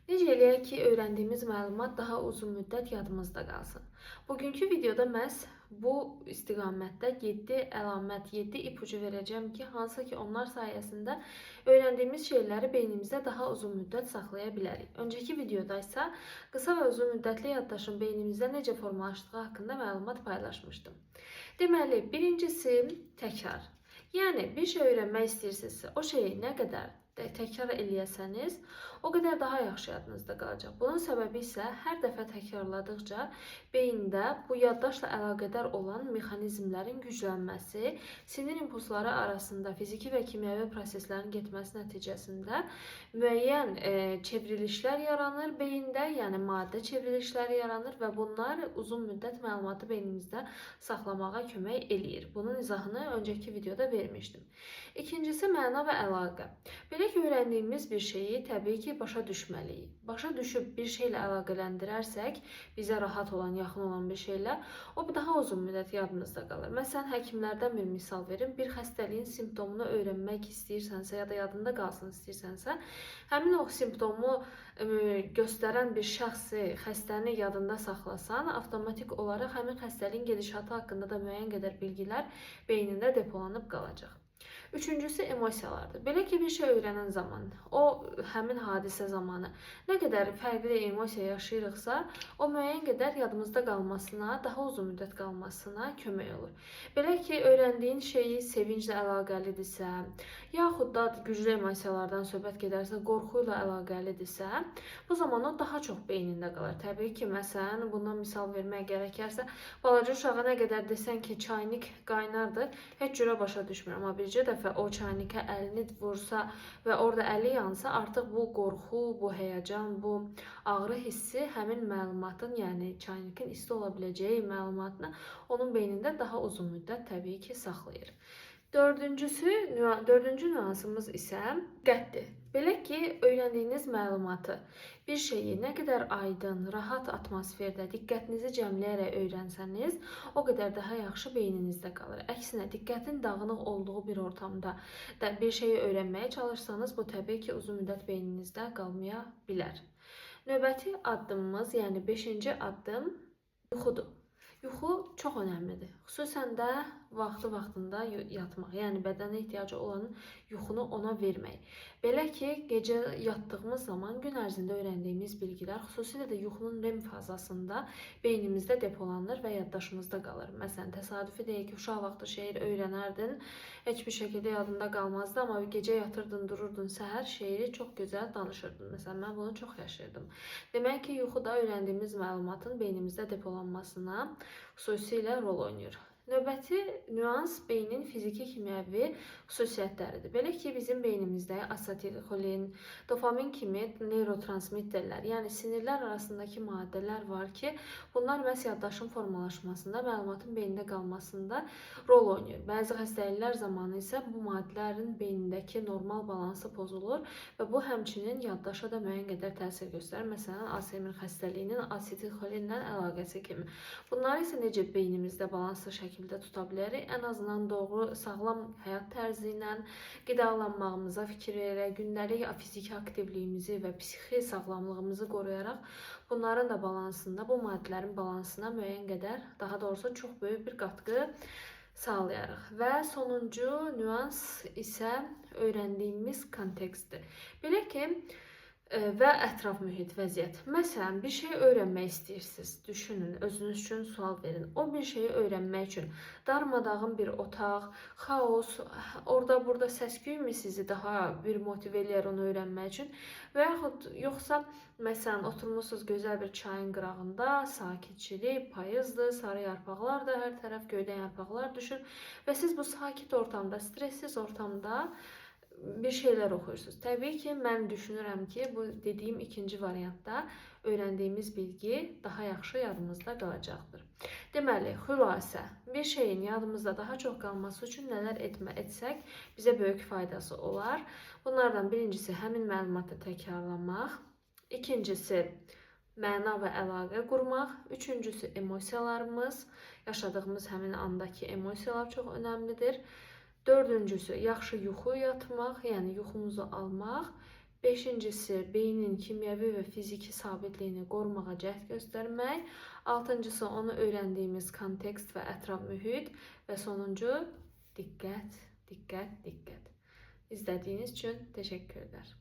Necə eləyək ki, öyrəndiyimiz məlumat daha uzun müddət yadımızda qalsın? Bugünkü videoda məhz bu istiqamətdə 7 əlamət, 7 ipucu verəcəm ki, hansı ki onlar sayəsində öyrəndiyimiz şeyləri beynimizdə daha uzun müddət saxlaya bilərik. Öncəki videoda isə qısa və uzun müddətli yaddaşın beynimizdə necə formalaşdığı haqqında məlumat paylaşmışdım. Deməli, birincisi təkrar. Yəni bir şey öyrənmək istəyirsinizsə, o şeyi nə qədər təkrar eləyəsəniz, o qədər daha yaxşı yadınızda qalacaq. Bunun səbəbi isə hər dəfə təkrarladıqca beyində bu yaddaşla əlaqədar olan mexanizmlərin güclənməsi, sinir impulsları arasında fiziki və kimyəvi proseslərin getməsi nəticəsində müəyyən çevrilişlər yaranır beyində, yəni maddə çevrilişləri yaranır və bunlar uzun müddət məlumatı beynimizdə saxlamağa kömək eləyir. Bunun izahını öncəki videoda vermişdim. İkincisi məna və əlaqə. Belə ki, öyrəndiyimiz bir şeyi təbii ki, başa düşməliyik. Başa düşüb bir şeylə əlaqələndirərsək, bizə rahat olan, yaxın olan bir şeylə, o daha uzun müddət yadımızda qalır. Məsələn, həkimlərdən bir misal verim. Bir xəstəliyin simptomunu öyrənmək istəyirsənsə ya da yadında qalsın istəyirsənsə, həmin o simptomu göstərən bir şəxsi, xəstəni yadında saxlasan, avtomatik olaraq həmin xəstəliyin gedişatı haqqında da müəyyən qədər bilgilər beynində depolanıb qalacaq. Üçüncüsü emosiyalardır. Belə ki, bir şey öyrənən zaman, o həmin hadisə zamanı nə qədər fərqli emosiya yaşayırıqsa, o müəyyən qədər yadımızda qalmasına, daha uzun müddət qalmasına kömək olur. Belə ki, öyrəndiyin şeyi sevinclə əlaqəlidirsə, yaxud da güclü emosiyalardan söhbət gedərsə, qorxu ilə əlaqəlidirsə, bu zaman o daha çox beynində qalır. Təbii ki, məsələn, bundan misal vermək gərəkərsə, balaca uşağa nə qədər desən ki, çaynik qaynardır, heç cürə başa düşmür. Amma bircə dəfə o çaynikə əlini vursa və orada əli yansa, artıq bu qorxu, bu həyəcan, bu ağrı hissi həmin məlumatın, yəni çaynikin isti ola biləcəyi məlumatını onun beynində daha uzun müddət təbii ki, saxlayır. Dördüncü nüansımız isə diqqətdir. Belə ki, öyrəndiyiniz məlumatı, bir şeyi nə qədər aydın, rahat atmosferdə diqqətinizi cəmləyərək öyrənsəniz, o qədər daha yaxşı beyninizdə qalır. Əksinə, diqqətin dağınıq olduğu bir ortamda da bir şeyi öyrənməyə çalışsanız, bu təbii ki, uzun müddət beyninizdə qalmaya bilər. Növbəti addımımız, yəni 5-ci addım yuxudur. Yuxu çox önəmlidir. Xüsusən də vaxtı-vaxtında yatmaq, yəni bədənə ehtiyacı olan yuxunu ona vermək. Belə ki, gecə yatdığımız zaman gün ərzində öyrəndiyimiz bilgilər, xüsusilə də yuxunun REM fazasında beynimizdə depolanır və yaddaşımızda qalır. Məsələn, təsadüfi deyil ki, uşaq vaxtı şeir öyrənərdin, heç bir şəkildə yadında qalmazdı, amma gecə yatırdın, dururdun, səhər şeiri çox gözəl danışırdın. Məsələn, mən bunu çox yaşayırdım. Demək ki, yuxu da öyrəndiyimiz məlumatın beynimizdə depolanmasına xüsusilə rol oynayır. Növbəti nüans beynin fiziki, kimyəvi xüsusiyyətləridir. Belə ki, bizim beynimizdə asetilkolin, dopamin kimi neyrotransmitterlər, yəni sinirlər arasındakı maddələr var ki, bunlar məhz yaddaşın formalaşmasında, məlumatın beyində qalmasında rol oynayır. Bəzi xəstəliklər zamanı isə bu maddələrin beynindəki normal balansı pozulur və bu həmçinin yaddaşa da müəyyən qədər təsir göstərir. Məsələn, Alzheimer xəstəliyinin asetilkolinlə əlaqəsi kimi. Bunları isə necə beynimizdə balanslı şəkildə tuta bilərik? Ən azından doğru, sağlam həyat tərzi ilə, qidalanmağımıza fikir verərək, gündəlik fiziki aktivliyimizi və psixi sağlamlığımızı qoruyaraq bunların da balansında, bu maddələrin balansına müəyyən qədər, daha doğrusu çox böyük bir qatqı sağlayarıq. Və sonuncu nüans isə öyrəndiyimiz kontekstdir. Belə ki, və ətraf mühit, vəziyyət. Məsələn, bir şey öyrənmək istəyirsiniz. Düşünün, özünüz üçün sual verin. O bir şeyi öyrənmək üçün darmadağın bir otaq, xaos, orada burada səs-küy mü sizi daha bir motive eləyər onu öyrənmək üçün? Və yaxud yoxsa məsələn, oturmusunuz gözəl bir çayın qırağında, sakitçilik, payızdır, sarı yarpaqlar da hər tərəf göydən yarpaqlar düşür və siz bu sakit ortamda, stressiz ortamda bir şeylər oxuyursunuz. Təbii ki, mən düşünürəm ki, bu dediyim ikinci variantda öyrəndiyimiz bilgi daha yaxşı yadımızda qalacaqdır. Deməli, xülasə, bir şeyin yadımızda daha çox qalması üçün nələr etsək bizə böyük faydası olar. Bunlardan birincisi həmin məlumatı təkrarlamaq, ikincisi məna və əlaqə qurmaq, üçüncüsü emosiyalarımız, yaşadığımız həmin andakı emosiyalar çox önəmlidir. Dördüncüsü yaxşı yuxu yatmaq, yəni yuxumuzu almaq. Beşincisi, beynin kimyəvi və fiziki sabitliyini qorumağa cəhd göstərmək. Altıncısı, onu öyrəndiyimiz kontekst və ətraf mühit və sonuncu, diqqət, diqqət, diqqət. İzlədiyiniz üçün təşəkkürlər.